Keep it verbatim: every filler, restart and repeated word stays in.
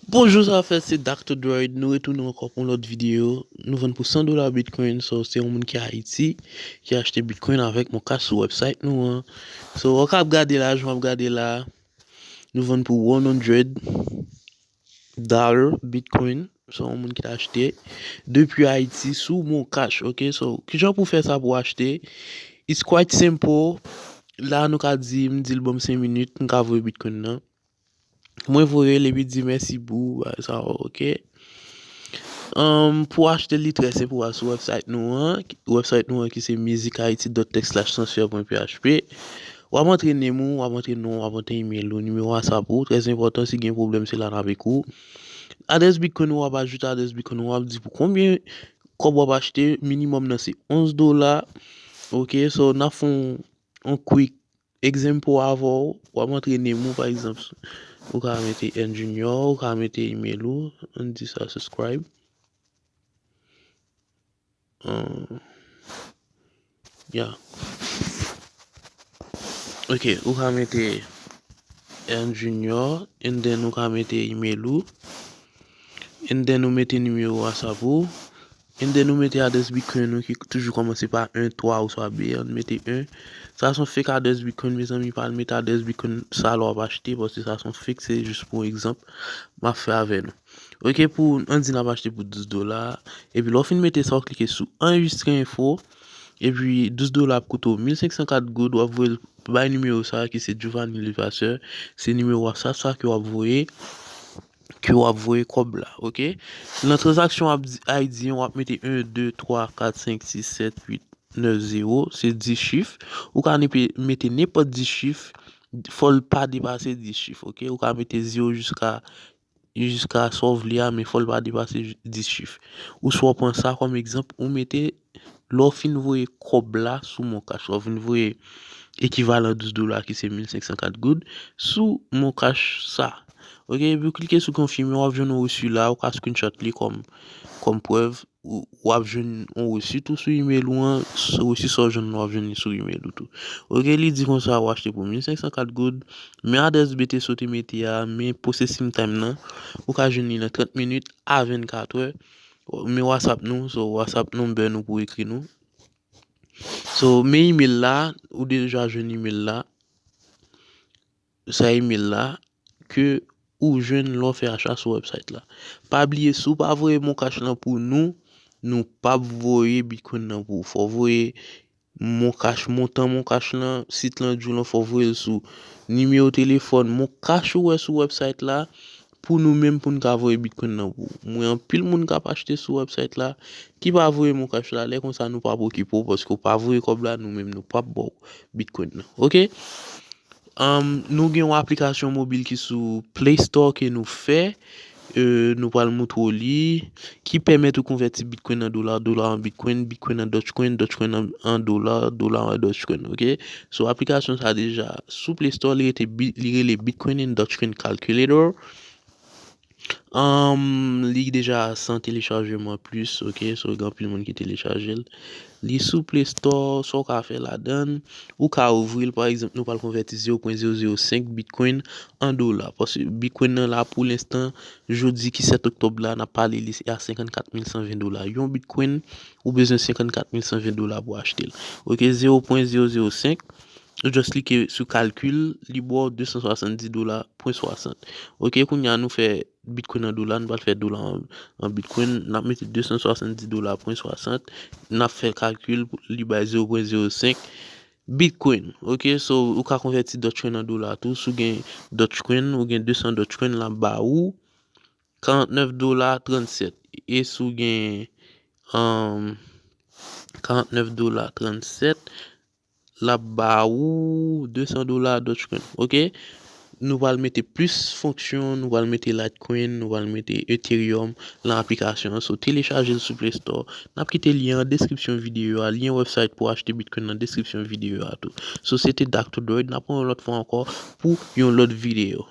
Bonjou, sa fè, se Doctor Droid. Nou retounen ankò pou yon lòt videyo. Nou vann pou san dola Bitcoin. So, se yon moun ki Ayiti ki achte Bitcoin avèk Mon Cash sou website nou an. So, w ap gade la, jan w ap gade la, nou vann pou one hundred dollar Bitcoin. So, yon moun ki ta achte depi Ayiti sou Mon Cash, ok? So, kijan pou fè sa pou achte? It's quite simple. La, nou ka di, m di l ban m senk minit, m ka voye Bitcoin nan. Mwen voye l epi di mèsi pou bagay sa yo, ok? Um, pou achte l, li trè senp, ou al sou website nou an, website nou an ki se music haiti dot tech slash transfer pwen p h p. W ap antre name ou, w ap antre non, w ap antre email ou, nimewo WhatsApp ou, trè enpòtan, si gen pwoblèm, se la n ap ekri w. Adrès Bitcoin ou, w ap ajoute adrès Bitcoin ou, w ap di pou konbyen kòb w ap achte, minimum nan se onz dola, ok? So, n ap fè yon, yon quick example avè w, w ap antre name ou, pa egzanp, ou ka mete N Junior, ou ka mete email ou, ann di sa subscribe. Uh, yeah. Ok, ou ka mete N Junior, and then ou ka mete email ou, and then ou mete nimewo WhatsApp ou, and then ou mete adrès Bitcoin ou ki toujou kòmanse pa en twa oswa B, ann mete en. Sa se yon fake adrès Bitcoin, mezanmi, pa al mete adrès Bitcoin sa lè w ap achte, paske sa se yon fake, se jis pou egzanp m ap fè avè nou. Ok, pou, ann di n ap achte pou douz dola, epi lè w fin mete sa, w klike sou anrejistre enfo, epi douz dola ap koute w mil senk san kat goud, w ap voye l bay nimewo sa ki se Giovanni Levasseur, se nimewo WhatsApp sa ke w ap voye, ke w ap voye kòb la, ok? Nan tranzaksyon I D an, w ap mete en, de, twa, kat, senk, sis, sèt, uit, nèf, zewo, se dis chif. Ou ka nepe-, mete nenpòt dis chif, fò l pa depase dis chif, ok? Ou ka mete zewo jiska jiska sa w vle a, men fò l pa depase dis chif. Oswa w pran sa kòm egzanp, ou mete, lè w fin voye kòb la sou Mon Cash, lè w fin voye ekivalan douz dola ki se mil senk san kat goud sou Mon Cash sa. Ok, epi w klike sou konfime, w ap jwenn yon resi la, ou ka screenshot li kòm, kòm prèv, ou, w ap jwenn yon resi tou sou email ou an, s-, resi sa w jwenn nan w ap jwenn li sou email ou tou. Ok, li di konsa, ou achte pou mil senk san kat goud, men adrès B T C w te mete a, men processing time nan, ou ka jwenn li nan trant minit a vennkatrè. Men WhatsApp nou, so WhatsApp number nou pou ekri nou. So, men email la, ou deja jwenn email la. Sa email la, ke ou jwenn lè w fè acha sou website la. Pa bliye, si w pa voye Mon Cash lan pou nou, nou p ap voye Bitcoin nan pou ou. Fò w voye Mon Cash, montan Mon Cash lan, sit lan, di w lan, fò w voye l sou nimewo telefòn Mon Cash ou wè sou website la, pou nou menm pou n ka voye Bitcoin nan pou ou. M wè anpil moun k ap achte sou website la, ki pa voye Mon Cash la, lè konsa nou p ap okipe w, paske w pa voye kòb la, nou menm nou p ap ba w Bitcoin nan. Ok? Um, nou gen yon aplikasyon mobil ki sou Play Store ke nou fè. Euh, nou pral moutre w li, ki pèmèt ou konvèti Bitcoin an dola, dola an Bitcoin, Bitcoin an Dogecoin, Dogecoin an, an dola, dola an Dogecoin, ok? So, aplikasyon sa deja sou Play Store, li rete bi-, li rele Bitcoin and Dogecoin Calculator. Um, li deja san telechajeman plis, ok? So, gen anpil moun ki telechaje l. Li sou Play Store, sa w ka fè ladan l, ou ka ouvri l, pa egzanp, nou pral konvèti zewo pwen zewo zewo senk Bitcoin an dola. Paske Bitcoin nan la, pou lenstan, jodi ki sèt oktòb la, n ap pale, li a senkannkat mil san ven dola. Yon Bitcoin, ou bezwen senkannkat mil san ven dola pou achte l. Ok, zewo pwen zewo zewo senk, ou just klike sou kalkil, li ba w de san swasanndis dola pwen swasant. Ok, kounye a nou fè Bitcoin an dola, nou pral fè dola an, an Bitcoin, n ap mete de san swasanndis dola pwen swasant, n ap fè kalkil, li bay zewo pwen zewo senk Bitcoin. Ok, so, ou ka konvèti Dogecoin an dola tou, si w gen Dogecoin, ou gen de san Dogecoin, l ap ba ou karantnèf dola trannsèt. E si w gen, um, karantnèf dola trannsèt, l ap ba ou de san dola Dogecoin. Ok? Nou pral mete plis fonksyon, nou pral mete Litecoin, nou pral mete Ethereum lan aplikasyon an. So, telechaje l sou Play Store. N ap kite lyen an deskripsyon videyo a, lyen website pou achte Bitcoin nan deskripsyon videyo a tou. So, se te Doctor Droid. N ap wè yon lòt fwa ankò pou yon lòt videyo.